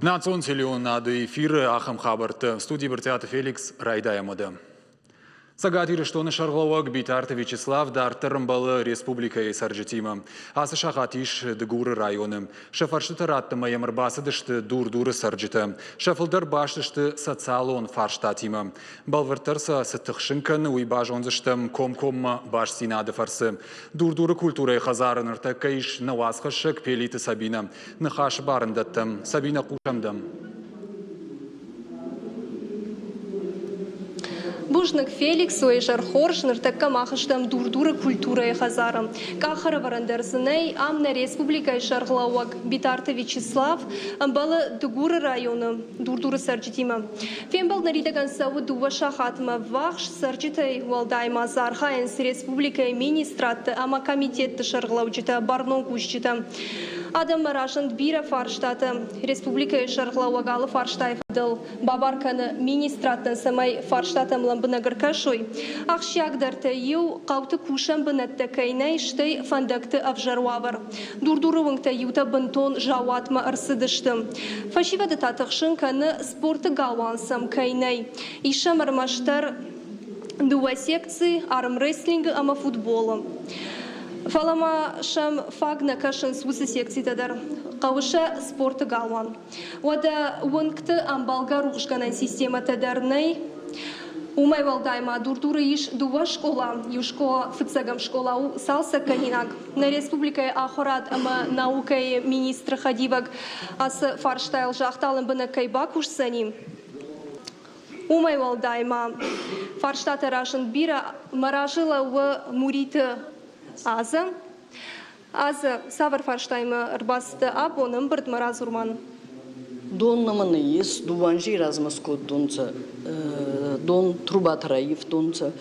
Национ телеуынынады эфиры ахӕм хабӕрттӕ. Студийы Брытъиаты Феликс райдайӕм уӕдӕ. Цӕгат Ирыстоны сӕргълӕууӕг Битарты Вячеслав дарддӕр ӕмбӕлы республикӕйы цӕрджытимӕ. Ацы сахат ис Дыгуры районы. Сӕ фӕрстыты раттынмӕ йӕм ӕрбацыдысты Дур-Дуры цӕрджытӕ. Сӕ фылдӕр баст сты социалон фарстатимӕ. Бӕлвырддӕр сӕ цы тыхсын кӕны, уый базондзыстӕм комкоммӕ бастдзинады фӕрцы. Дур-Дуры культурӕйы хӕдзары ныртӕккӕ ис нӕ уацхӕссӕг Пелиты Сабинӕ. Ныхасы бар ын дӕттӕм. Сабинӕ, хъусӕм дӕм. Бузныг, Феликс, уӕ изӕр хорз. Ныртӕккӕ мах стӕм Дур-Дуры культурӕйы хӕдзары. Къахӕрӕвӕрӕн дӕр дзы нӕй. Ам нӕ республикӕйы сӕргълӕууӕг Битарты Вячеслав ӕмбӕлы Дыгуры районы Дур-Дуры цӕрджытимӕ. Фембӕлд ныридӕгӕн цӕуы дыууӕ сахатмӕ ввахс. Цӕрджытӕй уӕлдай ма дзы архайынц республикӕйы министрадты ӕмӕ комитетты сӕргълӕуджытӕ, бӕрнон кусджытӕ. Адӕммӕ разынд бирӕ фарстатӕ. Республикӕйы сӕргълӕууӕг алы фарстайы фӕдыл бабар кӕны министрадтӕн, цӕмӕй фарстатӕм лӕмбынӕг ӕркӕсой. Ахсджиагдӕртӕй иу хъӕуты кусӕн бынӕттӕ кӕй нӕй, стӕй фӕндӕгты ӕвзӕр уавӕр. Дур-Дуры уынгтӕ иутӕ бынтон заууатмӕ ӕрцыдысты. Фӕсивӕды та тыхсын кӕны, спорты галуан сӕм кӕй нӕй. Ис сӕм ӕрмӕстдӕр дыууӕ секци армрестлингы ӕмӕ футболы. Фӕлӕ ма сӕм фаг нӕ кӕсынц уыцы секцитӕ дӕр. Хъӕуы сӕ спорты галуан. Уӕдӕ уынгты ӕмбӕлгӕ рухсгӕнӕн системӕтӕ дӕр нӕй. Уымӕй уӕлдай ма Дур-Дуры ис дыууӕ скъола. Иу скъола, фыццӕгӕм скъола у цалцӕггӕнинаг. Нӕ республикӕйы ахуырад ӕмӕ наукӕйы министры хӕдивӕг ацы фарстайыл загъта, лӕмбынӕг кӕй бакусдзӕни. Уымӕй уӕлдай ма фарстатӕ разынд бирӕ. Мӕ разы лӕууы Муриты Азӕ. Азӕ, цавӕр фарстаимӕ ӕрбацыдтӕ абон ӕмбырдмӕ радзур-ма нын. Дон нӕмӕ нӕййес, дууанзей размӕ скодтонцӕ, дон трубатӕ раййивтонцӕ,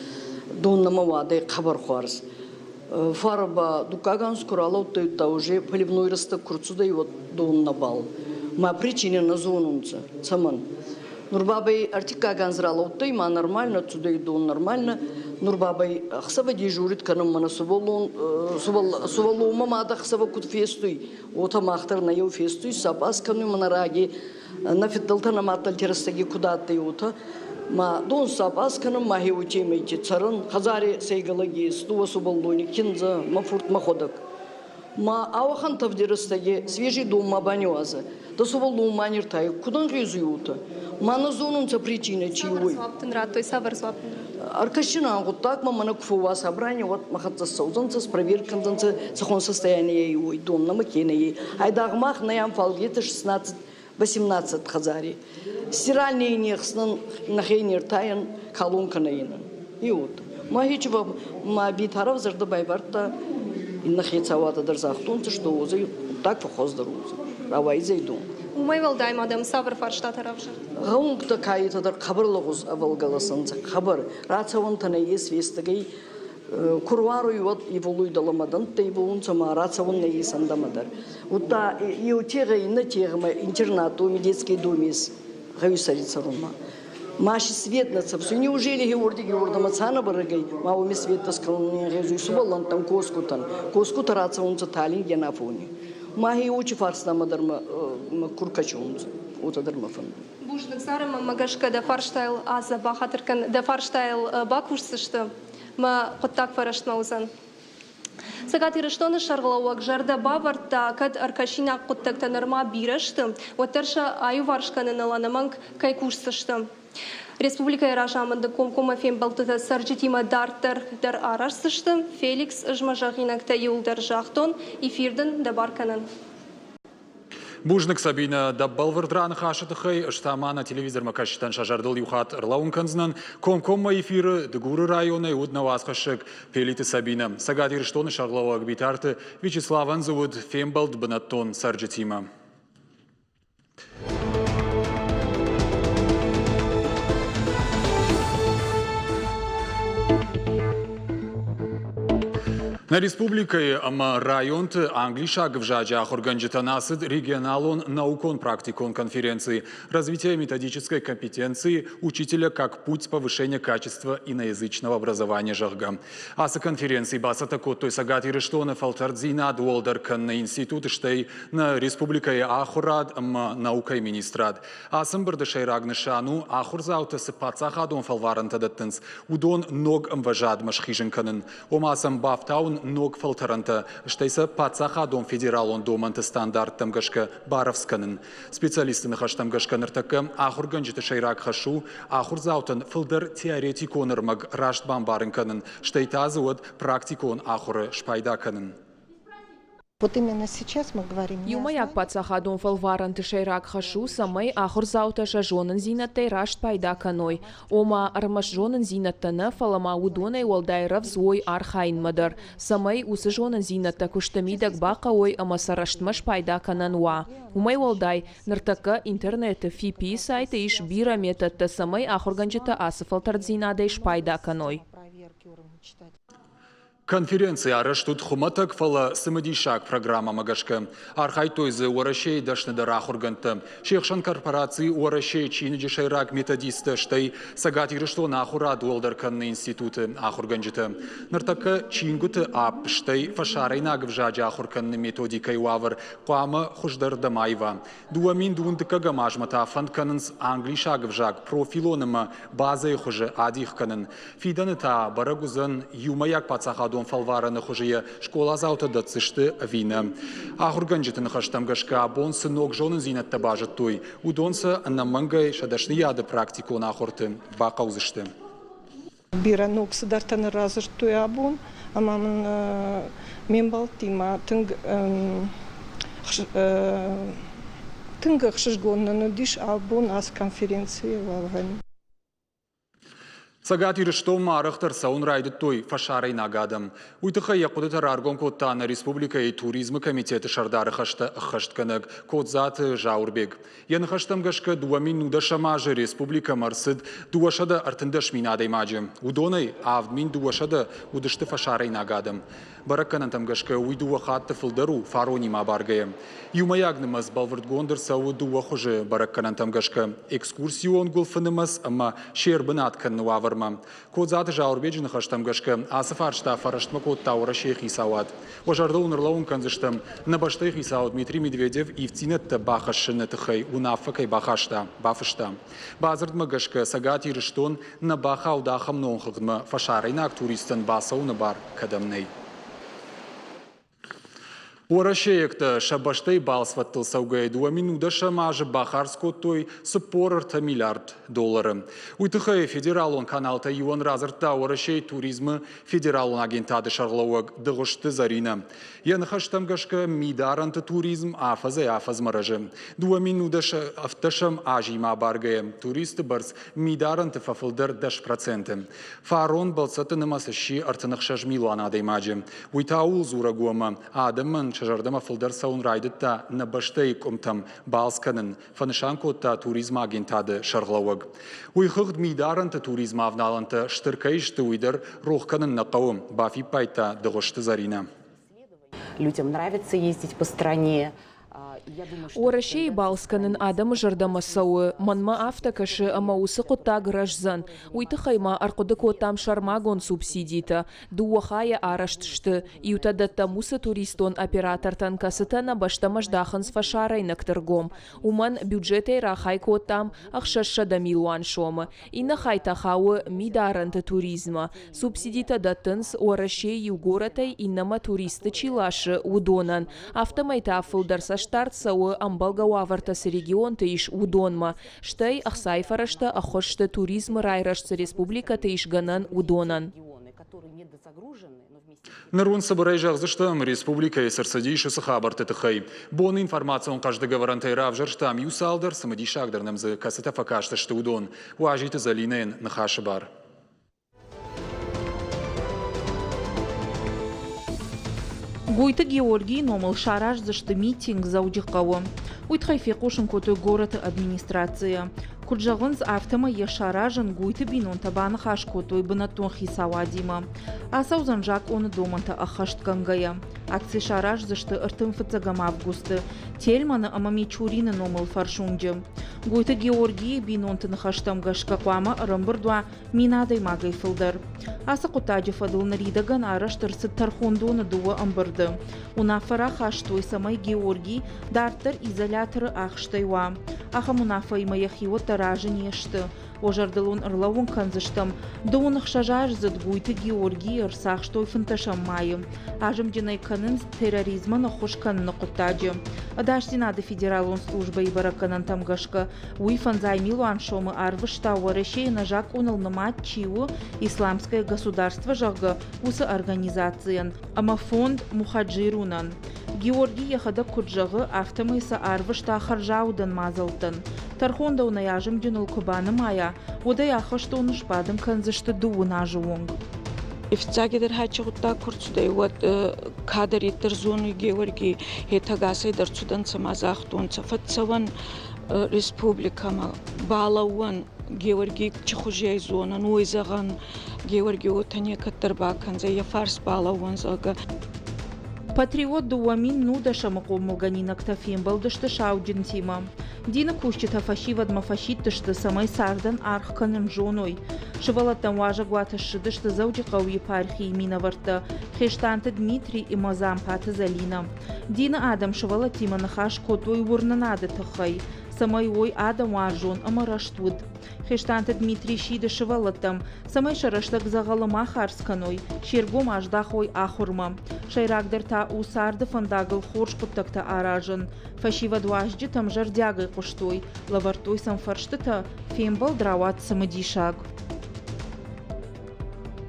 дон нӕмӕ уадӕй хъӕбӕр хуарз. Фарӕ ба дуккаг анз ку ралӕудтӕй, удта уже поливной рӕстӕг ку рцудӕй, уӕд дон нӕбал. Мӕ причинӕ нӕ зонунцӕ, цӕмӕн. Нур бабӕй ӕртиккаг анз ралӕудтӕй, ма нормально цудӕй дон нормально. Нур бабӕй ӕхсӕвӕ дежурит кӕнун мӕнӕ сувӕллон сувӕллонмӕ мадӕ ӕхсӕвӕ куд фестуй, уотӕ мах дӕр нӕ еу фестуй, сапъас кӕнуй мӕнӕ раги нӕ фиддӕлтӕ нӕ мадтӕлти рӕстӕги куд адтӕй, уотӕ. Ма дон сапъас кӕнун, ма хеуотемӕйти цӕрун, хӕдзари сӕйгӕлӕги дууӕ сувӕллони, киндзӕ, мӕ фурт мӕхуӕдӕг. Ма ауӕхӕн тӕвди рӕстӕги свежий дон ма баниуазӕ. Да сувӕллон ма ниртай, куд ӕнгъезуй уотӕ? Ма нӕ зонунцӕ причинӕ чи уой. Цавӕр дзуапп дын радтой, цавӕр дзуапп? Ӕркӕсинӕ гъуддагмӕ мӕнӕ ку фӕууа собрание, уӕд мӕ хӕццӕ цӕудзӕнцӕ, спроверка кӕндзӕнцӕ, цӕхуӕн состояние уой дон нӕмӕ ке нӕ ей. Айдагъ мах нӕ ам, фал где-то 16 18 хӕдзари. Стиральный не хснӕн, нӕхе не ртайӕн, колонка нӕ инӕн. И вот. Ма хечева ма Битаров зӕрдӕ байвардта, иннӕ хецауадӕ дӕр загътонцӕ, что уодзӕй гъуддаг фӕххуӕздӕр уодзӕй, рауайдзӕй дон. Уымӕй уӕлдай ма дӕм цавӕр фарстатӕ равзӕрд? Гъӕунгтӕ каитӕ дӕр хъӕбӕр лӕгъуз ӕвӕлгӕлӕсӕнцӕ, хъӕбӕр. Рацӕуӕнтӕ нӕййес фестӕгӕй ку руаруй, уӕд ивулуй дӕлӕмӕ дӕнттӕ ивулунцӕ ма рацӕун нӕййес ӕндӕмӕ дӕр. Удта еу тегъӕ иннӕ тегъмӕ интернат доми детский дом ес гъӕуи сӕри цӕрунмӕ. Ма си свет нӕ цӕпсуй. Неужели хеуордиги уордӕмӕ цанӕ бӕрӕгӕй, ма уоми свет скӕнун не гъезуй сувӕллӕнттӕн косгутӕн. Косгутӕ рацӕунцӕ талинги ӕнафони. Ма хеуочи фарстамӕ дӕр ма ку ркӕсунцӕ, уотӕ дӕр мӕ фӕндуй. Бузныг, Зара, мӕнмӕ гӕсгӕ дӕ фарстайыл Азӕ бахатыр кӕн, дӕ фарстайыл бакусдзысты, мӕ хъуыддаг фӕрӕстмӕ уыдзӕн. Цӕгат Ирыстоны сӕргълӕууӕг зӕрдӕ бавӕрдта, кӕд ӕркӕсинаг хъуыддӕгтӕ нырма бирӕ сты, уӕддӕр сӕ аиуварс кӕныныл ӕнӕмӕнг кӕй кусдзысты. Республикӕйы разамынды комкоммӕ фембӕлдтытӕ цӕрджытимӕ дарддӕр дӕр араздзысты. Феликс, ӕз мӕ зӕгъинӕгтӕ иуылдӕр загътон, эфир дын дӕ бар кӕнын. Бузныг, Сабинӕ, дӕ бӕлвырд раныхасы тыххӕй. Ӕз та ма нӕ телевизормӕ кӕсджытӕн сӕ зӕрдыл иу хатт ӕрлӕууын кӕндзынӕн. Комкоммӕ эфиры Дыгуры районӕй уыд нӕ уацхӕссӕг Пелиты Сабинӕ. Цӕгат Ирыстоны сӕргълӕууӕг Битарты Вячеславӕн дзы уыд фембӕлд бынӕттон цӕрджытимӕ. Нӕ республикӕйы ӕмӕ районты англисаг ӕвзаджы ахуыргӕнджытӕн ацыд регионалон наукон-практикон конференци «Развитие методической компетенции учителя как путь повышения качества иноязычного образования», зӕгъгӕ. Ацы конференци бацӕттӕ кодтой Цӕгат Ирыстоны фӕлтӕрддзинад уӕлдӕр кӕныны институт, стӕй нӕ республикӕйы ахуырад ӕмӕ наукӕйы министрад. Ацы ӕмбырды сӕйраг нысан у, ахуырдзаутӕ цы паддзахадон фӕлварӕнтӕ дӕттынц, уыдон ног ӕмвӕзадмӕ схизын кӕнын. Ома сӕм бафтауын ног фӕлтӕрӕнтӕ, стӕй сӕ паддзахадон федералон домӕнты стандарттӕм гӕсгӕ барӕвдз кӕнын. Специалистты ныхӕстӕм гӕсгӕ ныртӕккӕ ахуыргӕнджыты сӕйраг хӕс у ахуырдзаутӕн фылдӕр теоретикон ӕрмӕг раст бамбарын кӕнын, стӕй та дзы уӕд практикон ахуыры спайда кӕнын. Вот именно сейчас мы говорим. Иумӕйаг паддзахадон фӕлварӕнты сӕйраг хӕс у, цӕмӕй ахуырдзаутӕ сӕ зонындзинӕдтӕй раст пайда кӕной. Ома, ӕрмӕст зонындзинӕдтӕ нӕ, фӕлӕ ма уыдонӕй уӕлдай рӕвдз уой архайынмӕ дӕр, цӕмӕй уыцы зонындзинӕдтӕ куысты мидӕг бахъӕуой ӕмӕ сӕ рӕстмӕ спайда кӕнӕн уа. Уымӕй уӕлдай, ныртӕккӕ интернеты ФИПИ-йы сайты ис бирӕ методтӕ, цӕмӕй ахуыргӕнджытӕ ацы фӕлтӕрддзинадӕй спайда кӕной. Конференци арӕзт уыд хуымӕтӕг, фӕлӕ цымыдисаг программӕмӕ гӕсгӕ. Архайдтой дзы Уӕрӕсейы дӕсныдӕр ахуыргӕндтӕ. Се хсӕн корпораци Уӕрӕсейы чиныджы сӕйраг методисттӕ, стӕй Цӕгат Ирыстоны ахуырад уӕлдӕр кӕныны институты ахуыргӕнджытӕ. Ныртӕккӕ чингуыты апп, стӕй фӕсарӕйнаг ӕвзаджы ахуыр кӕныны методикӕйы уавӕр хъуамӕ хуыздӕрдӕм аива. 2000 дыккӕгӕм азмӕ та фӕнд кӕнынц англисаг ӕвзаг профилон ӕмӕ базӕйы хуызы адих кӕнын. Фидӕны та бӕрӕг уыдзӕн, иумӕйаг паддзахадон фӕлварӕны хуызы йӕ скъоладзаутӕ дӕтдзысты ӕви нӕ. Ахуыргӕнджыты ныхӕстӕм гӕсгӕ абон цы ног зонындзинӕдтӕ базыдтой, уыдон сӕ ӕнӕмӕнгӕй сӕ дӕсныйады практикон ахуырты бахъӕудзысты. Бирӕ ног цыдӕртӕ нын радзырдтой абон, ӕмӕ мын ме мбӕлттимӕ тынг тынг ӕхсызгон нын уыдис абон ацы конференцийы уӕвын. Цӕгат Ирыстонмӕ арӕхдӕр цӕуын райдыдтой фӕсарӕйнаг адӕм. Уый тыххӕй йӕ хъуыдытӕ раргом кодта нӕ республикӕйы туризмы комитеты сӕрдары хӕстӕ ӕххӕстгӕнӕг Кодзаты Зауырбег. Йӕ ныхӕстӕм гӕсгӕ 2010 азы республикӕмӕ ӕрцыд 213 мин адӕймаджы. Уыдонӕй 7200 уыдысты фӕсарӕйнаг адӕм. Бӕрӕггӕнӕнтӕм гӕсгӕ уый дыууӕ хатты фылдӕр у фаронимӕ абаргӕйӕ. Иумӕйаг нымӕц бӕлвырдгонд ӕрцӕуы дыууӕ хуызы бӕрӕггӕнӕнтӕм гӕсгӕ – экскурсион гуылфы нымӕц ӕмӕ се рбынат кӕныны уавӕрмӕ. Кодзаты Зауырбеджы ныхӕстӕм гӕсгӕ ацы фарста фӕрӕстмӕ кодта Уӕрӕсейы хицауад. Уӕ зӕрдыл уын ӕрлӕууын кӕндзыстӕм, нӕ бӕстӕйы хицау Дмитрий Медведев ивддзинӕдтӕ бахӕссыны тыххӕй уынаффӕ кӕй бахаста, бафыста. Бадзырдмӕ гӕсгӕ Цӕгат Ирыстон нӕ бахауд ахӕм номхыгъдмӕ фӕсарӕйнаг туристтӕн бацӕуыны бар кӕдӕм нӕй. Уӕрӕсейӕгтӕ сӕ бӕстӕйы балцвӕдтыл цӕугӕйӕ 2010 азы бахардз кодтой 43 миллиард доллары. Уый тыххӕй федералон каналтӕ иуӕн радзырдта Уӕрӕсейы туризмы федералон агентады сӕргълӕууӕг Дыгъуызты Зӕринӕ. Йӕ ныхӕстӕм гӕсгӕ, мидарӕнты туризм афӕдзӕй-афӕдзмӕ рӕзы. 2017 азимӕ абаргӕйӕ, туристты бӕрц мидарӕнты фӕфылдӕр 10%. Фарон бӕлццӕтты нымӕц сси 36 милуан адӕймаджы. Уый та ууыл дзурӕг у, ӕмӕ адӕмӕн сӕ зӕрдӕмӕ фылдӕр цӕуын райдыдта нӕ бӕстӕйы къуымтӕм балц кӕнын, фӕнысан кодта туризмы агентады сӕргълӕууӕг. Уый хыгъд мидарӕнты туризмы авналӕнтӕ стыр кӕй сты, уый дӕр рох кӕнын нӕ хъӕуы, бафиппайдта Дыгъуызты Зӕринӕ. Людям нравится ездить по стране. Уӕрӕсейы балц кӕнын адӕмы зӕрдӕмӕ цӕуы. Мӕнмӕ афтӕ кӕсы, ӕмӕ уыцы хъуыддаг рӕздзӕн. Уый тыххӕй ма ӕрхъуыды кодтам сӕрмагонд субсидитӕ. Дыууӕ хайӕ арӕзт сты. Иутӕ дӕттӕм уыцы туристон оператортӕн, кӕцытӕ нӕ бӕстӕмӕ здахынц фӕсарӕйнӕгты ргом. Уымӕн бюджетӕй рахай кодтам 600 милуан сомы. Иннӕ хай та хауы мидарӕнты туризммӕ. Субсидитӕ дӕттынц, Уӕрӕсейы иу горӕтӕй иннӕмӕ туристты чи ласы, уыдонӕн. Афтӕмӕй та фылдӕр цӕстдард цӕуы, ӕмбӕлгӕ уавӕртӕ цы регионты ис, уыдонмӕ. Стӕй ӕхцайы фӕрӕзтӕ ӕххуыс сты туризмы райрӕзт цы республикӕты ис гӕнӕн, уыдонӕн. Ныр уын цыбырӕй зӕгъдзыстӕм, республикӕйы цы рцыдис, уыцы хабӕртты тыххӕй. Боны информацион хъӕздыг ӕвӕрӕнтӕй равзӕрстам иу цалдӕр, цымыдисагдӕр нӕм дзы кӕцытӕ фӕкастысты, уыдон. Уазиты Зӕлинӕйӕн ныхасы бар. Гойты Георгийы номыл сараздзысты митинг Дзӕуджыхъӕуы. Уый тыххӕй фехъусын кодтой горӕты администрацийы. Куыд зӕгъынц, афтӕмӕй йӕ саразын Гуйты бинонтӕ баныхас кодтой бынӕттон хицауадимӕ. Ацӕудзӕн закъоны домӕнтӕ ӕххӕстгӕнгӕйӕ. Акци сараздзысты 35 августы Тельманы ӕмӕ Мичурины номыл фӕрсунджы. Гойты Георгийы бинонты ныхӕстӕм гӕсгӕ хъуамӕ ӕрӕмбырд уа мин адӕймагӕй фылдӕр. Ацы хъуыддаджы фӕдыл ныридӕгӕн арӕзт ӕрцыд тӕрхондоны дыууӕ ӕмбырды. Уынаффӕ рахастой, цӕмӕй Георгий дарддӕр изоляторы ахстӕй уа. Ахӕм уынаффӕимӕ йӕхиуӕттӕ разы не сты. Уӕ зӕрдыл уын ӕрлӕууын кӕндзыстӕм, дыууын ӕхсӕзаздзыд Гуйты Георгийы ӕрцахстой фынддӕсӕм майы. Азымджын ӕй кӕнынц терроризмӕн ӕххуыс кӕныны хъуыддаджы. Ӕдасдзинады федералон службӕйы бӕрӕггӕнӕнтӕм гӕсгӕ, уый фӕндзай милуан сомы арвыста Уӕрӕсейы нӕзакъоныл нымад чи у, Исламское государство, зӕгъгӕ, уыцы организацийӕн ӕмӕ фонд Мухаджирунӕн. Георгий йӕхӕдӕг куыд зӕгъы, афтӕмӕй сӕ арвыста хӕрзаудӕн мадзӕлттӕн. Тӕрхондонӕй азымджыныл куы банымайа, уӕд ӕй ахӕстоны сбадын кӕндзысты дыууын азы онг. Фиццагидӕр хӕчи гъуддаг ку рцудӕй, уӕд кадӕриддӕр зонуй Геуӕргий, етӕ ӕгасӕй дӕр цудӕнцӕ ма загътонцӕ, фӕццӕуӕн республикӕмӕ, балӕууӕн Геуӕргий чи хузӕй зонӕн, уой зӕгъӕн, Геуӕрги уотӕ некӕддӕр бакӕндзӕй, йӕ фарс балӕууӕн, зӕгъгӕ. Патриот 2019-ы хъомылгӕнинӕгтӕ фембӕлдысты сауджынтимӕ. Дины кусджытӕ фӕсивӕдмӕ фӕсидтысты, цӕмӕй цардӕн аргъ кӕнын зоной. Сывӕллӕттӕм уазӕгуаты ссыдысты Дзӕуджыхъӕуы епархийы минӕвӕрттӕ Хестанты Дмитрий ӕмӕ Дзампаты Зӕлинӕ. Дины адӕм сывӕллӕттимӕ ныхас кодтой уырнынады тыххӕй, цӕмӕй уой адӕмуарзон ӕмӕ рӕстуд. Хестанты Дмитрий сиды сывӕллӕттӕм, цӕмӕй сӕ рӕстӕг дзӕгъӕлы ма хардз кӕной, се ргом аздахой ахуырмӕ. Сӕйрагдӕр та у царды фӕндагыл хорз хъуыддӕгтӕ аразын. Фӕсивӕд уазджытӕм зӕрдиагӕй хъуыстой, лӕвӕрдтой сӕм фӕрстытӕ, фембӕлд рауад цымыдисаг.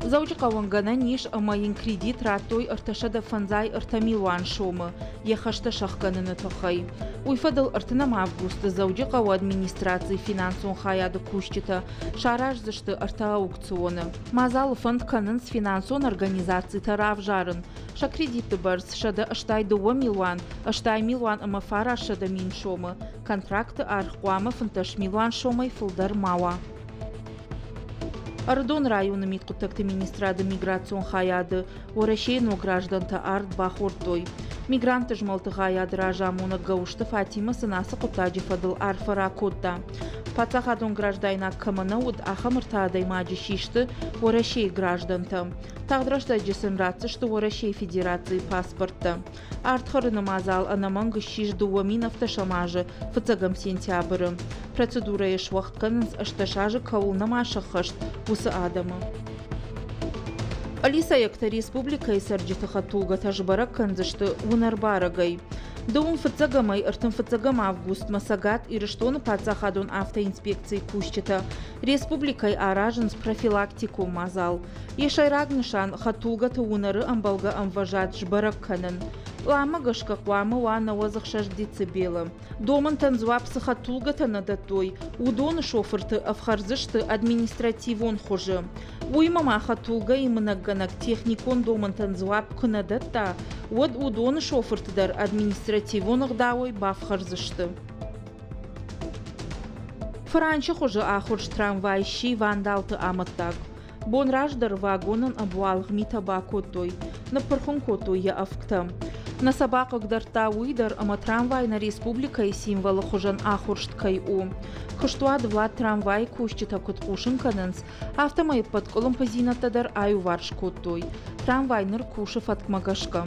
Дзӕуджыхъӕуӕн гӕнӕн ис ӕмӕ йын кредит радтой 353 милуан сомы йӕ хӕстӕ сӕхгӕныны тыххӕй. Уый фӕдыл ӕртынӕм августы Дзӕуджыхъӕуы администрацийы финансон хайады кусджытӕ сараздзысты ӕртӕ аукционы. Мадзалы фӕнд кӕнынц финансон организацитӕ равзарын. Сӕ кредитты бӕрц 182 милуан, 80 милуан ӕмӕ 900 мин сомы. Контракты аргъ хъуамӕ 15 милуан сомӕй фылдӕр ма уа. Ӕрыдон районы мидхъуыддӕгты министрады миграцион хайады Уӕрӕсейы ног граждӕнтӕ ард бахордтой. Мигрантты змӕлды хайады разамонӕг Гӕуысты Фатимӕ сын ацы хъуыддаджы фӕдыл арфӕ ракодта. Паддзахадон граждайнаг кӕмӕ нӕ уыд, ахӕм ӕртӕ адӕймаджы систы Уӕрӕсейы граждӕнтӕ. Тагъд рӕстӕджы сын ратдзысты Уӕрӕсейы Федерацийы паспорттӕ. Ард хӕрыны мадзал ӕнӕмӕнг ссис 2007 азы фыццӕгӕм сентябры. Процедурӕйы суӕгъд кӕнынц 18 азы кӕуыл нӕма сӕххӕст, уыцы адӕмы. Пъӕлицӕйӕгтӕ республикӕйы цӕрджыты хӕдтулгӕтӕ сбӕрӕг кӕндзысты уынӕрбарӕгӕй. Дыууын фыццӕгӕмӕй ӕртын фыццӕгӕм августмӕ Цӕгат Ирыстоны паддзахадон автоинспекцийы кусджытӕ республикӕйы аразынц профилактикон мадзал. Йӕ сӕйраг нысан хӕдтулгӕты уынӕры ӕмбӕлгӕ ӕмвӕзад сбӕрӕг кӕнын. Пъланмӕ гӕсгӕ хъуамӕ уа 96 децибелы. Домӕнтӕн дзуапп цы хӕдтулгӕтӕ нӕ дӕттой, уыдоны шофырты ӕфхӕрдзысты административон хуызы. Уыимӕ ма хӕдтулгӕйы мынӕггӕнӕг техникон домӕнтӕн дзуапп куы нӕ дӕтта, уӕд уыдоны шофырты дӕр административон ӕгъдауӕй бафхӕрдзысты. Франчы хуызы ахуырст трамвай сси вандалты амӕттаг. Бон раздӕр вагонӕн ӕбуалгъ митӕ бакодтой, ныппырх ын кодтой йӕ ӕвгтӕ. Нӕ сӕ бахъыгдардта уый дӕр, ӕмӕ трамвай нӕ республикӕйы символы хуызӕн ахуырст кӕй у. Куыстуат Влад трамвайы кусджытӕ куыд хъусын кӕнынц, афтӕмӕй ӕппӕт къуылымпыдзинӕдтӕ дӕр аиуварс кодтой. Трамвай ныр кусы фӕткмӕ гӕсгӕ.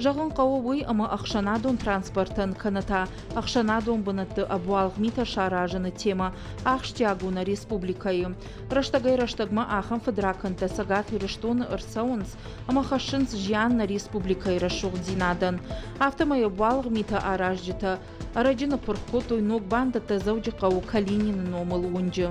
Зӕгъын хъӕуы уый, ӕмӕ ӕхсӕнадон транспортӕн кӕнӕ та ӕхсӕнадон бынӕтты ӕбуалгъ митӕ саразыны темӕ ахсджиаг у нӕ республикӕйы. Рӕстӕгӕй-рӕстӕгмӕ ахӕм фыдракӕндтӕ Цӕгат Ирыстоны ӕрцӕуынц ӕмӕ хӕссынц зиан нӕ республикӕйы рӕсугъддзинадӕн. Афтӕмӕй ӕбуалгъ митӕ аразджытӕ ӕрӕджы ныппырх кодтой ног бандӕттӕ Дзӕуджыхъӕуы Калинины номыл уынджы.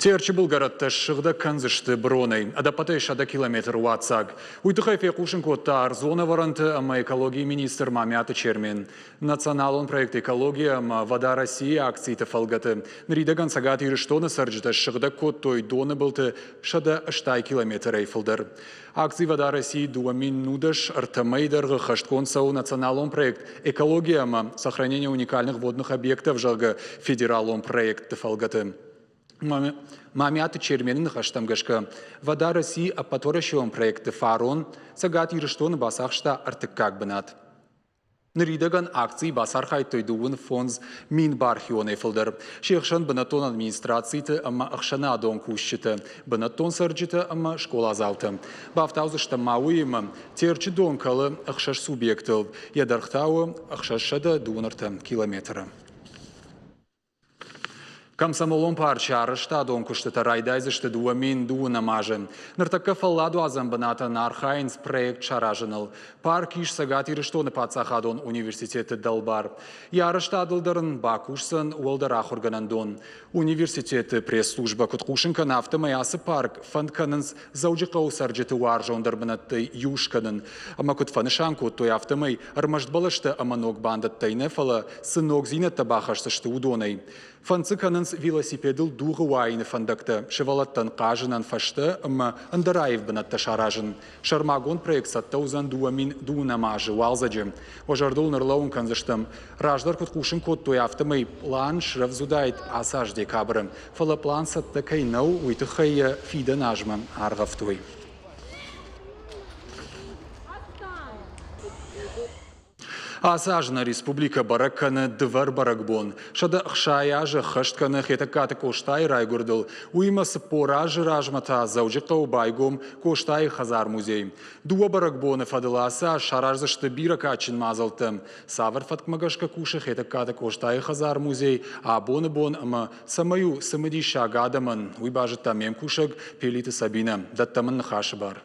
Терчы былгӕрӕттӕ ссыгъдӕг кӕндзысты быронӕй, ӕдӕппӕтӕй 100 километры уадздзаг. Уый тыххӕй фехъусын кодта ӕрдзон ӕвӕрӕнты ӕмӕ экологийы министр Мамиаты Чермен. Националон проект «Экология» ӕмӕ «Вода России» акциты фӕлгӕты ныридӕгӕн Цӕгат Ирыстоны цӕрджытӕ ссыгъдӕг кодтой доны былты 180 километрӕй фылдӕр. Акци «Вода России» 2010 ӕртӕ мӕйы дӕргъы хӕстгонд цӕуы националон проект «Экология» ӕмӕ «Сохранение уникальных водных объектов», зӕгъгӕ, федералон проектты фӕлгӕты. Мамиаты Чермены ныхӕстӕм гӕсгӕ, «Вода России» ӕппӕтуӕрӕсеон проекты фарон Цӕгат Ирыстоны бацахста ӕртыккаг бынат. Ныридӕгӕн акцийы бацархайдтой 25 мин бархионӕй фылдӕр. Се хсӕн бынӕттон администрациты ӕмӕ ӕхсӕнадон кусджытӕ, бынӕттон цӕрджытӕ ӕмӕ скъоладзаутӕ. Бафтаудзыстӕм ма уыимӕ, Терчы дон кӕлы ӕхсӕз субъектыл, йӕ дӕргъ та у 623 километры. Комсомолон парчы арӕзтадон куыстытӕ райдайдзысты 2002 азы. Ныртӕккӕ фӕлладуадзӕн бынатӕн архайынц проект саразыныл. Парк ис Цӕгат Ирыстоны паддзахадон университеты дӕлбар. Йӕ арӕзтадыл дӕр ын бакусдзӕн уӕлдӕр ахуыргӕнӕндон. Университеты пресс-службӕ куыд хъусын кӕны, афтӕмӕй ацы парк фӕнд кӕнынц Дзӕуджыхъӕуы цӕрджыты уарзондӕр бынӕттӕй иу скӕнын. Ӕмӕ куыд фӕнысан кодтой, афтӕмӕй ӕрмӕст бӕлӕстӕ ӕмӕ ног бандӕттӕй нӕ, фӕлӕ цы ногдзинӕдтӕ бахӕсдзысты, уыдонӕй. Фӕнд дзы кӕнынц велосипедыл дугъы уайыны фӕндӕгтӕ, сывӕллӕттӕн хъазынӕн фӕзтӕ ӕмӕ ӕндӕр аив бынӕттӕ саразын. Сӕрмагонд проект цӕттӕ уыдзӕн 2002 азы уалдзӕджы. Уӕ зӕрдыл ныр кӕндзыстӕм. Раздӕр куыд хъусын кодтой, афтӕмӕй пълан срӕвдз уыдаид ацы аз декабры. Фӕлӕ пълан цӕттӕ кӕй нӕу, уый тыххӕй йӕ фидӕн азмӕ аргъӕвтой. Ацы аз нӕ республикӕ бӕрӕг кӕны дывӕр бӕрӕгбон. 160 азы ӕххӕст кӕны Хетӕгкаты Къостайы райгуырдыл. Уыимӕ 40 азы размӕ та Дзӕуджыхъӕуы байгом Къостайы хӕдзар-музей. Дыууӕ бӕрӕгбоны фӕдыл ацы аз сараздзысты бирӕ кадджын мадзӕлттӕ. Цавӕр фӕткмӕ гӕсгӕ кусы Хетӕгкаты Къостайы хӕдзар-музей абоны бон ӕмӕ цӕмӕй у цымыдисаг адӕмӕн, уый базыдта ме мкусӕг Пелиты Сабинӕ. Дӕттӕм ын ныхасы бар.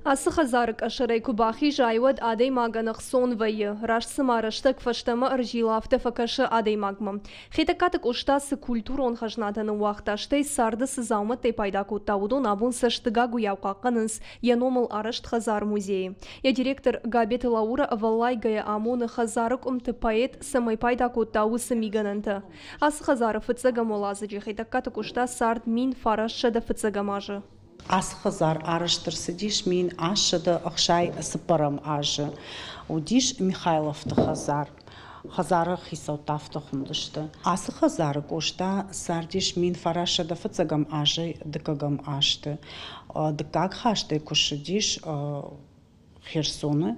Ацы хӕдзары къӕсӕрӕй куы бахизай, уӕд адӕймагӕн ӕхцон вӕййы. Раст цыма рӕстӕг фӕстӕмӕ ӕрзилы, афтӕ фӕкӕсы адӕймагмӕ. Хетӕгкаты Къоста цы культурон хӕзнатӕ ныууагъта, стӕй царды цы дзаумӕттӕй пайда кодта, уыдон абон цӕстыгагуыйау хъахъхъӕнынц йӕ номыл арӕзт хӕдзар-музейы. Йӕ директор Габеты Лаура ӕвӕллайгӕйӕ амоны хӕдзары къуымты поэт цӕмӕй пайда кодта, уыцы мигӕнӕнтӕ. Ацы хӕдзары фыццӕгӕм уӕладзыджы Хетӕгкаты Къоста цард 1905 азы. Ацы хӕдзар арӕзт ӕрцыдис 1864 азы. Уыдис Михайловты хӕдзар. Хӕдзары хицӕуттӕ афтӕ хуындысты. Ацы хӕдзары Къоста цардис 1905 азӕй дыккӕгӕм азты. Дыккаг хӕстӕй куы ссыдис Херсоны,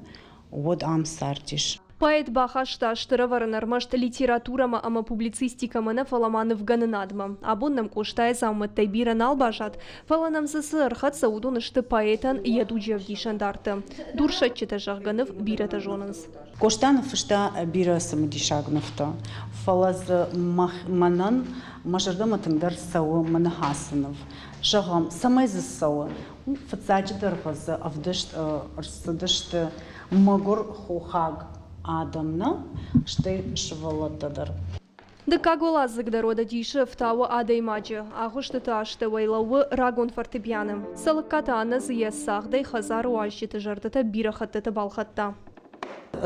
уӕд ам цардис. Поэт бахаста стыр ӕвӕрӕн ӕрмӕст литературӕмӕ ӕмӕ публицистикӕмӕ нӕ, фӕлӕ ма нывгӕнынадмӕ. Абон нӕм Къостайы дзаумӕттӕй бирӕ нал баззад, фӕлӕ нӕм дзы цы ӕрхӕццӕ, уыдон сты поэтӕн йӕ дуджы ӕвдисӕндартӕ. Дурсӕтджытӕ, зӕгъгӕ, ныв бирӕтӕ зонынц. Къоста ныффыста бирӕ цымыдисаг нывтӕ, фӕлӕ дзы мӕнӕн мӕ зӕрдӕмӕ тынгдӕр цӕуы мӕ ныхасы ныв. Зӕгъӕм, цӕмӕй дзы цӕуы, Фыццаджыдӕр дзы ӕвдыст ӕрцыдысты мӕгуыр хохаг адӕм нӕ, стӕй сывӕллӕттӕ дӕр. Дыккаг уӕладзыг дӕр уӕдӕ дисы ӕфтауы адӕймаджы. Агъуыстыты астӕуӕй лӕууы рагон фортепиано. Цӕлыккаты Аннӕ дзы йӕ цагъдӕй хӕдзары уазджыты зӕрдӕтӕ бирӕ хӕттыты балхӕдта.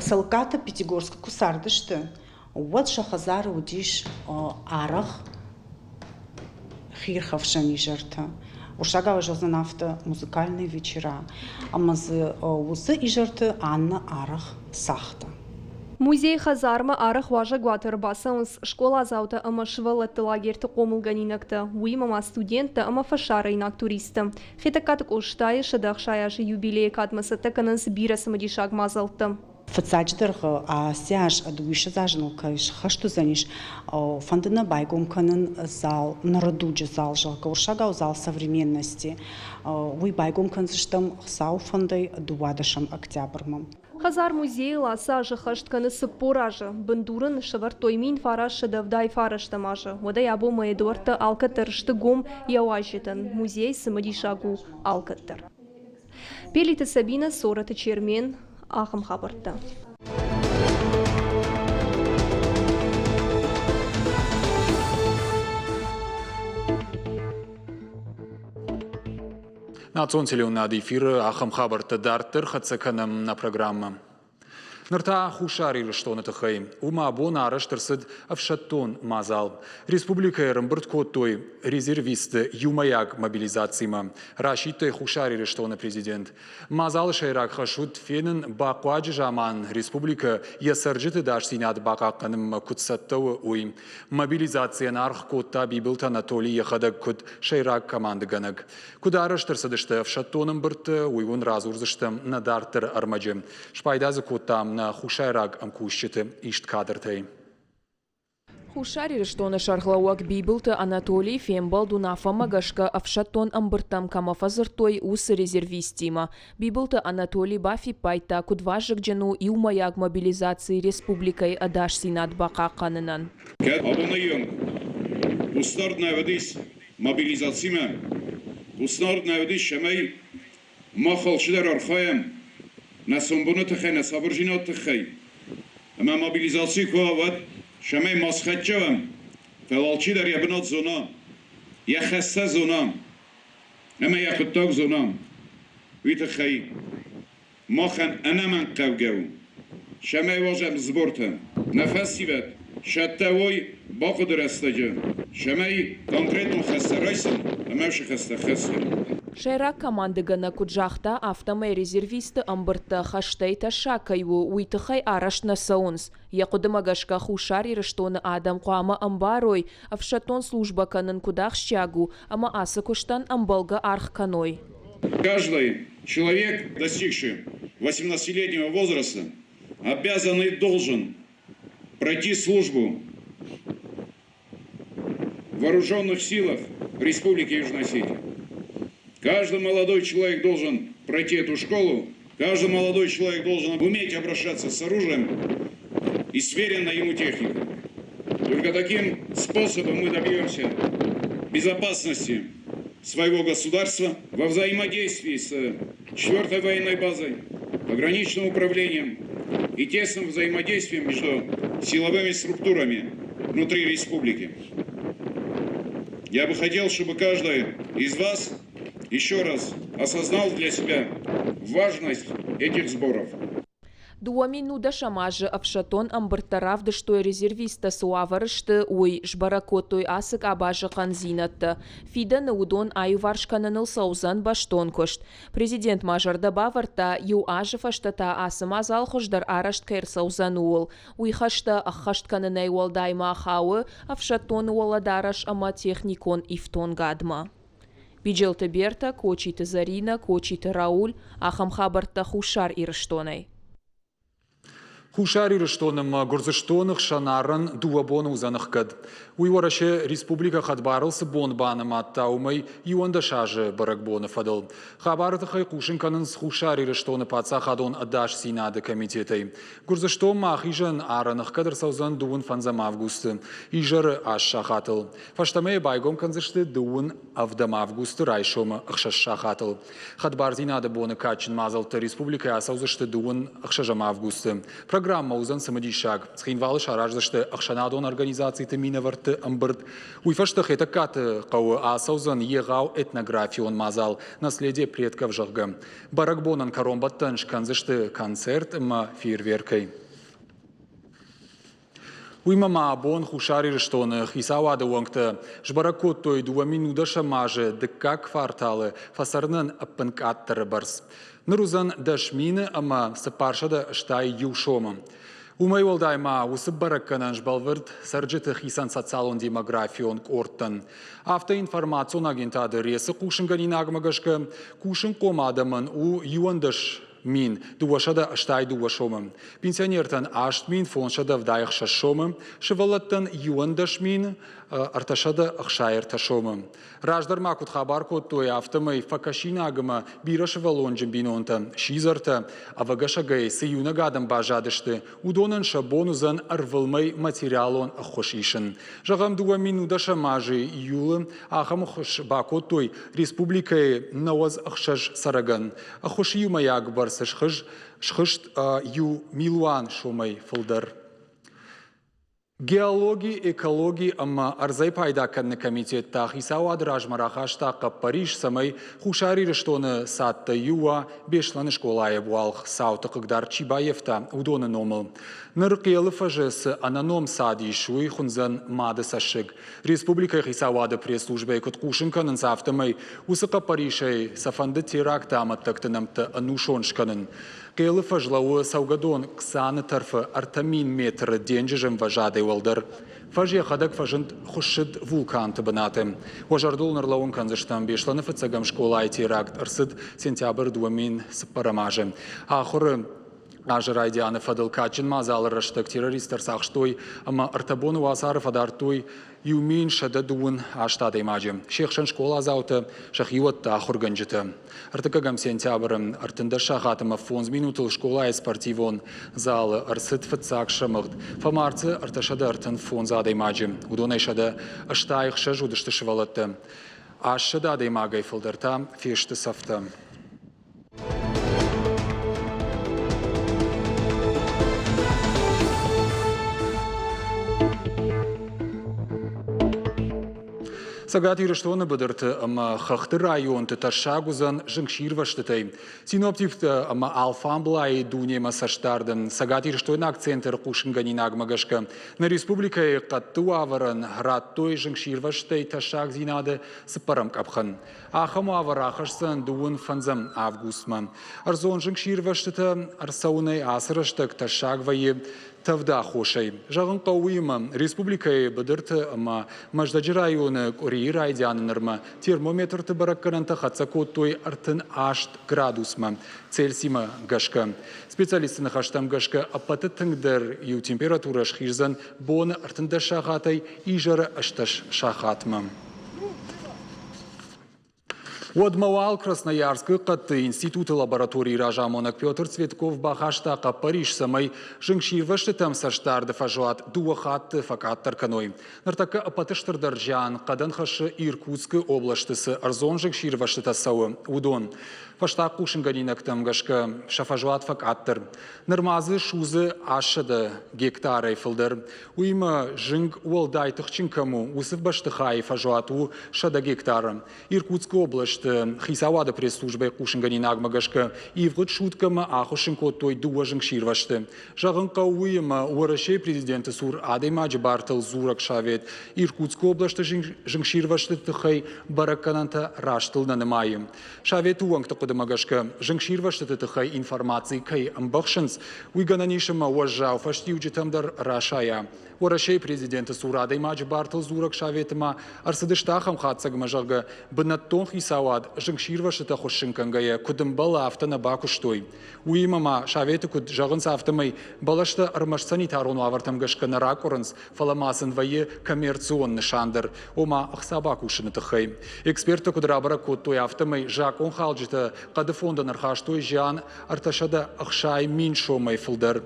Цӕлыккаты Пятигорскы куы цардысты, Уӕд сӕ хӕдзары уыдис арӕх хиирхӕфсӕн изӕртӕ. Уырыссагау зӕгъдзӕн афтӕ музыкальные вечера. Ӕмӕ дзы уыцы изӕрты Аннӕ арӕх цагъта. Музейы хӕдзармӕ арӕх уазӕгуаты ӕрбацӕуынц скъоладзаутӕ ӕмӕ сывӕллӕтты лагерьты хъомылгӕнинӕгтӕ, уыимӕ ма студенттӕ ӕмӕ фӕсарӕйнаг туристтӕ. Хетӕгкаты Къостайы 160 азы юбилейы кадмӕ цӕттӕ кӕнынц бирӕ цымыдисаг мадзӕлттӕ. Фыццаджыдӕр ацы аз дыууиссӕдз азы ныл кӕй схӕст уыдзӕнис, фӕнды нӕ байгом кӕнын зал, ныры дуджы зал, зӕгъгӕ, уырыссагау зал современности. Уый байгом кӕндзыстӕм Хуыцауы фӕндӕй 12 октябрмӕ. Хӕдзар-музейыл ацы азы хӕст кӕны 40 азы. Бындур ын сӕвӕрдтой 1979 азы. Уӕдӕй абонмӕ йӕ дуӕрттӕ алкӕддӕр сты гом йӕ уазджытӕн. Музей цымыдисаг у алкӕддӕр. Пелиты Сабинӕ, Цорӕты Чермен, ахӕм хабӕрттӕ. Национ телеуынынады эфиры ахӕм хабӕрттӕ дарддӕр хӕццӕ кӕнӕм нӕ программӕ. Ныр та Хуссар Ирыстоны тыххӕй. Уым абон арӕзт ӕрцыд ӕфсӕддон мадзал. Республикӕйы ӕрӕмбырд кодтой резервистты иумӕйаг мобилизацимӕ, расидтӕй Хуссар Ирыстоны президент. Мадзалы сӕйраг хӕс уыд фенын бахъуаджы заман республикӕ йӕ цӕрджыты дасдзинад бахъахъхъӕнынмӕ куыд цӕттӕ у, уый. Мобилизацийӕн аргъ кодта Бибылты Анатолий йӕхӕдӕг куыд сӕйраг командыгӕнӕг. Куыд арӕзт ӕрцыдысты ӕфсӕддон ӕмбырдты, уый уын радзурдзыстӕм нӕ дарддӕры ӕрмӕджы. Спайда дзы кодтам нӕ хуссайраг ӕмкусджыты ист кадртӕй. Хуссар Ирыстоны сӕргълӕууӕг Бибылты Анатолий фембӕлд уынаффӕмӕ гӕсгӕ ӕфсӕддон ӕмбырдтӕм кӕмӕ фӕдзырдтой, уыцы резервисттимӕ. Бибылты Анатолий бафиппайдта, куыд вазыгджын у иумӕйаг мобилизаци республикӕйы ӕдасдзинад бахъахъхъӕнынӕн. Кӕд абоны онг хъусдард нӕ уыдис мобилизацимӕ, хъусдард нӕ уыдис, цӕмӕй мах алчидӕр архайӕм нӕ сомбоны тыххӕй, нӕ сабырдзинады тыххӕй. Ӕмӕ мобилизаци куы уа, уӕд цӕмӕй ма схӕццӕ уӕм, фӕлӕ алчидӕр йӕ бынат зона, йӕ хӕстӕ зона ӕмӕ йӕ хъуыддаг зона, уый тыххӕй махӕн ӕнӕмӕнгхъӕугӕ у, цӕмӕй уадзӕм сбортӕ. Нӕ фӕсивӕд цӕттӕ уой бахъуыды рӕстӕджы, цӕмӕй конкретон хӕстӕ райсын ӕмӕ уыцы хӕстӕ хӕссын. Сӕйраг командыгӕнӕг куыд загъта, афтӕмӕй резервистты ӕмбырдтӕ хӕстӕй тӕссаг кӕй у, уый тыххӕй арӕзт нӕ цӕуынц. Йӕ хъуыдымӕ гӕсгӕ Хуссар Ирыстоны адӕм хъуамӕ ӕмбарой, ӕфсӕддон службӕ кӕнын куыд ахсджиаг у ӕмӕ ацы куыстӕн ӕмбӕлгӕ аргъ кӕной. Каждый человек, достигший 18-летнего возраста, обязан и должен пройти службу в вооруженных силах Республики Южная Осетия. Каждый молодой человек должен пройти эту школу, каждый молодой человек должен уметь обращаться с оружием и сверенной ему техникой. Только таким способом мы добьемся безопасности своего государства во взаимодействии с 4-й военной базой, пограничным управлением и тесным взаимодействием между силовыми структурами внутри республики. Я бы хотел, чтобы каждый из вас еще раз осознал для себя важность этих сборов. 2010 азы ӕфсӕддон ӕмбырдтӕ равдыстой резервисттӕ цы уавӕры сты, уый, сбӕрӕг кодтой ацы къабазы хъӕндзинӕдтӕ. Фидӕны уыдон аиуварс кӕныныл цӕудзӕн бӕстон куыст. Президент ма зӕрдӕ бавӕрдта, иу азы фӕстӕ та ацы мадзал хуыздӕр арӕзт кӕй ӕрцӕудзӕн, ууыл. Уый хӕстӕ ӕххӕст кӕнынӕй уӕлдай ма хауы ӕфсӕддон уӕлӕдарӕс ӕмӕ техникон ифтонгадмӕ. Биджелты Бертӕ, Кочиты Зӕринӕ, Кочиты Рауль, ахӕм хабӕрттӕ Хуссар Ирыстонӕй. Хуссар Ирыстон ӕмӕ Гуырдзыстоны хсӕн арӕн дыууӕ боны уыдзӕн ӕхгӕд. Уый Уӕрӕсе республикӕ хӕдбарыл цы бон банымадта, уымӕй 11 азы бӕрӕгбоны фӕдыл. Хабары тыххӕй хъусын кӕнынц Хуссар Ирыстоны паддзахадон ӕдасдзинады комитетӕй. Гуырдзыстонмӕ ахизӕн арӕн ӕхгӕд ӕрцӕудзӕн дыууын фӕндзӕм августы изӕры аст сахатыл. Фӕстӕмӕ йӕ байгом кӕндзысты дыууын ӕвдӕм августы райсомы ӕхсӕз сахатыл. Хӕдбардзинады боны кадджын мадзӕлттӕ республикӕйы ацӕудзысты дыууын ӕхсӕзӕм августы. Программӕ уыдзӕн цымыдисаг. Цхинвалы сараздзысты ӕхсӕнадон организациты минӕвӕртты ӕмбырд. Уый фӕстӕ Хетӕгкаты хъӕуы ацӕудзӕн егъау этнографион мадзал «Наследие предков», зӕгъгӕ. Бӕрӕгбонӕн кӕронбӕттӕн скӕндзысты концерт ӕмӕ фейерверкӕй. Уыимӕ ма абон Хуссар Ирыстоны хицауады уӕнгтӕ сбӕрӕг кодтой 2010 азы дыккаг кварталы фӕцӕрынӕн ӕппынкъаддӕры бӕрц. Ныр уыдзӕн 10 000 ӕмӕ 481 сомы. Уымӕй уӕлдай ма уыцы бӕрӕггӕнӕн сбӕлвырд цӕрджыты хицӕн социалон-демографион къордтӕн. Афтӕ информацион агентады РЕС-ы хъусынгӕнинагмӕ гӕсгӕ, кусынхъом адӕмӕн у 21 282 сомы, пенсионертӕн 8576 сомы, сывӕллӕттӕн 11 363 сомы. Раздӕр ма куыд хабар кодтой, афтӕмӕй фӕкӕсинаг ӕмӕ бирӕсывӕллонджын бинонтӕ, сидзӕртӕ, ӕвӕгӕсӕгӕй цы иунӕг адӕм баззадысты, уыдонӕн сӕ бон уыдзӕн ӕрвылмӕй материалон ӕххуыс исын. Зӕгъӕм, 2010 азы июлы ахӕм ӕххуыс бакодтой республикӕйы 96 цӕрӕгӕн. Ӕххуысы иумӕйаг бӕрц схызт иу милуан сомӕй фылдӕр. Геологи, экологи ӕмӕ ӕрдзӕй пайда кӕныны комитет та хицауады размӕ рахаста хъӕппӕрис, цӕмӕй Хуссар Ирыстоны цадтӕй иу уа Беслӕны скъолайы ӕбуалгъ цауты хъыгдард чи баййӕфта, уыдоны номыл. Ныр Хъелы фӕзы цы ӕнӕном цад ис, уый хуындзӕн Мады цӕссыг. Республикӕйы хицауады пресс-службӕйы куыд хъусын кӕнынц, афтӕмӕй уыцы хъӕппӕрисӕй сӕ фӕнды теракты амӕттӕгты нӕмттӕ ӕнусон скӕнын. Хъелы фӕз лӕууы цӕугӕдон Ксаны тӕрфы 3000 метры денджызы ӕмвӕзадӕй уӕлдӕр. Фӕз йӕхӕдӕг фӕзынд хуыссыд вулканты бынаты. Уӕ зӕрдыл ныр лӕууын кӕндзыстӕм, Беслӕны фыццӕгӕм скъолайы теракт ӕрцыд сентябры 2004 азы. Ахуыры азы райдианы фӕдыл кадджын мадзалы рӕстӕг террористтӕ ӕрцахстой ӕмӕ ӕртӕ боны уацары фӕдардтой 1128 адӕймаджы, се хсӕн скъоладзаутӕ, сӕ хиуӕттӕ, ахуыргӕнджытӕ. Ӕртыккӕгӕм сентябры 13 сахат ӕмӕ 5 минутыл скъолайы спортивон залы ӕрцыд фыццаг срӕмыгъд. Фӕмард дзы 335 адӕймаджы, уыдонӕй 186 уыдысты сывӕллӕттӕ. 800 адӕймагӕй фылдӕр та фесты цӕфтӕ. Цӕгат Ирыстоны быдырты ӕмӕ хӕхты районты тӕссаг уыдзӕн зынгсирвӕзтытӕй. Синоптиктӕ ӕмӕ алфамблайы дунемӕ цӕстдарды Цӕгатирыстойнаг центры хъусынгӕнинагмӕ гӕсгӕ нӕ республикӕйы хъӕдты уавӕрӕн радтой зынгсирвӕзтӕй тӕссагдзинады цыппӕрӕм къӕпхӕн. Ахӕм уавӕр ахӕсдзӕн дыууын фӕндзӕм августмӕ. Ӕрдзон зынгсирвӕзтытӕ ӕрцӕуынӕй ацы рӕстӕг тӕссаг вӕййы тӕвды аххосӕй. Зӕгъын хъӕуы уыимӕ, республикӕйы быдырты ӕмӕ Мӕздӕджы районы къуырийы райдианы нырмӕ термометрты бӕрӕггӕнӕнтӕ хӕццӕ кодтой 38 градусмӕ Цельсимӕ гӕсгӕ. Специалистты ныхӕстӕм гӕсгӕ ӕппӕты тынгдӕр иу температурӕ схиздзӕн боны 13 сахатӕй изӕры 18 сахатмӕ. Уӕдмӕ уал Красноярскы хъӕдты институты лабораторийы разамонӕг Петр Цветков бахаста хъӕппӕрис, цӕмӕй зынгсирвӕзтытӕм цӕстдарды фӕзуат дыууӕ хатты фӕкъаддӕр кӕной. Ныртӕккӕ ӕппӕты стырдӕр зиан хъӕдӕн хӕссы Иркутскы областы цы ӕрдзон зынгсирвӕзтытӕ цӕуы, уыдон. Фӕстаг хъусынгӕнинӕгтӕм гӕсгӕ сӕ фӕзуат фӕкъаддӕр. Нырма дзы судзы 800 гектарӕй фылдӕр. Уыимӕ зынг уӕлдай тыхджын кӕм у, уыцы бӕстыхайы фӕзуат у 100 гектары. Иркутскы областы хицауады пресс-службӕйы хъусынгӕнинагмӕ гӕсгӕ ивгъуыд суткӕмӕ ахуыссын кодтой дыууӕ зынгсирвӕзты. Зӕгъын хъӕуы уыимӕ Уӕрӕсейы президенты цур адӕймаджы бартыл дзурӕг совет Иркутскы областы зынгсирвӕзты тыххӕй бӕрӕггӕнӕнтӕ растыл нӕ нымайы. Советы уӕнгты хъуыдымӕ гӕсгӕ, зынгсирвӕзтыты тыххӕй информаци кӕй ӕмбӕхсынц, уый гӕнӕн ис ӕмӕ уӕззау фӕстиуджытӕм дӕр расайа. Уӕрӕсейы президенты цур адӕймаджы бартыл дзурӕг советы ма ӕрцыдысты ахӕм хатдзӕгмӕ, зӕгъгӕ, бынӕттон хицауад зынгсирвӕзтытӕ хуыссын кӕнгӕйӕ куыд ӕмбӕлы, афтӕ нӕ бакуыстой. Уыимӕ ма советы куыд зӕгъынц, афтӕмӕй бӕлӕстӕ ӕрмӕст санитарон уавӕртӕм гӕсгӕ нӕ ракъуырынц, фӕлӕ ма сын вӕййы коммерцион нысан дӕр, ома ӕхца бакусыны тыххӕй. Эксперттӕ куыд рабӕрӕг кодтой, афтӕмӕй закъонхалджытӕ хъӕды фондӕн ӕрхастой зиан 360 000 сомӕй фылдӕр.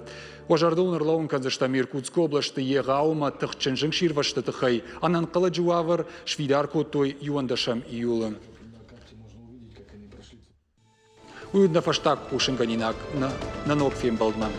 Уӕ зӕрдыл ын ӕрлӕууын кӕндзыстӕм Иркутскы областы егъау ӕмӕ тыхджын зынгсирвӕзты тыххӕй ӕнӕнхъӕлӕджы уавӕр сфидар кодтой 11 июлы. Уый уыд нӕ фӕстаг хъусынгӕнинаг нӕ ног фембӕлдмӕ.